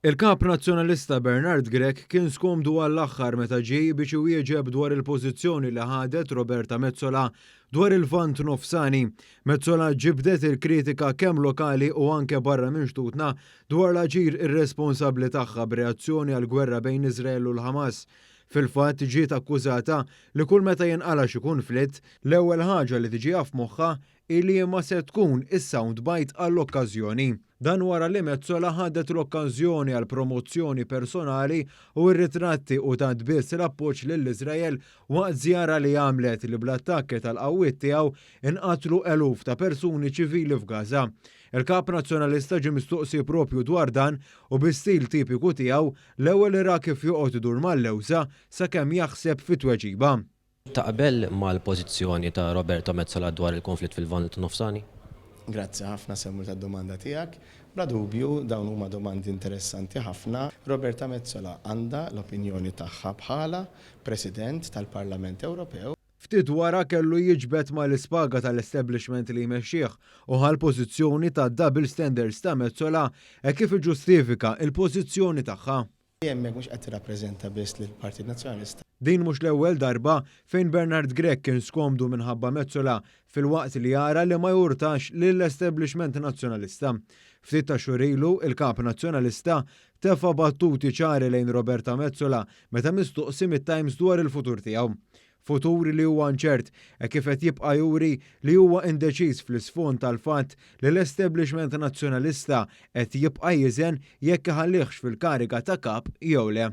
Il-Kap Nazzjonalista Bernard Grech kien skomdu għall-aħħar meta ġie biex iwieġeb dwar il-pożizzjoni li ħadet Roberta Metsola dwar il-Lvant Nofsani. Metsola ġibdet il-kritika kemm lokali u anke barra minn xtutna dwar l-aġir irresponsabbli tagħha b'reazzjoni għall-gwerra bejn Iżrael u l-Ħamas. Fil-fatt ġiet akkużata li kull meta jinqala' xi kunflitt, l-ewwel ħaġa li tiġiha f'moħħha hi liema se tkun is-sound bite għall-okkażjoni. Dan wara li Metsola ħadet l-okkażjoni għal promozzjoni personali u r-ritratti u tat biss l-appoġġ lil Iżrael waqt żjara li għamlet li bl-attakki tal-qawwiet tiegħu inqatlu eluf ta' persuni ċivili f'Gaza. Il-Kap Nazzjonalista ġie mistoqsi propju dwar dan u bi stil tipiku tiegħu l-ewwel ra kif joqgħod idur mal-lewża sakemm jaħseb fit-tweġiba. Taqbel mal-pożizzjoni ta' Roberta Metsola dwar il-konflitt fil-Lvant Nofsani? Grazzi ħafna Samuel tad-domanda tiegħek. Bla dubju dawn huma domandi interessanti ħafna. Roberta Metsola għandha l-opinjoni tagħha bħala President tal-Parlament Ewropew. Ftit wara kellu jiġbed mal-ispaga tal-establishment li jmexxih u ħa l-pożizzjoni ta' double standards ta' Metsola hekk kif iġġustifika l-pożizzjoni tagħha. Hemmhekk mhux qed tirrappreżenta biss lill-Partit Nazzjonalista. Din mhux l-ewwel darba fejn Bernard Grech kien skomdu minħabba Metsola filwaqt li jara li ma jurtax lill-establishment Nazzjonalista. Ftit tax-xhur ilu, il-Kap Nazzjonalista tefa' battuti ċari lejn Roberta Metsola meta mistoqsi mit-Times dwar il-futur tiegħu. Futur li huwa inċert, hekk kif qed jibqa' juri li huwa indeċiż fl-isfond tal-fatt li l-establishment Nazzjonalista qed jibqa' jiżen jekk iħallihx fil-kariga ta' Kap jew le.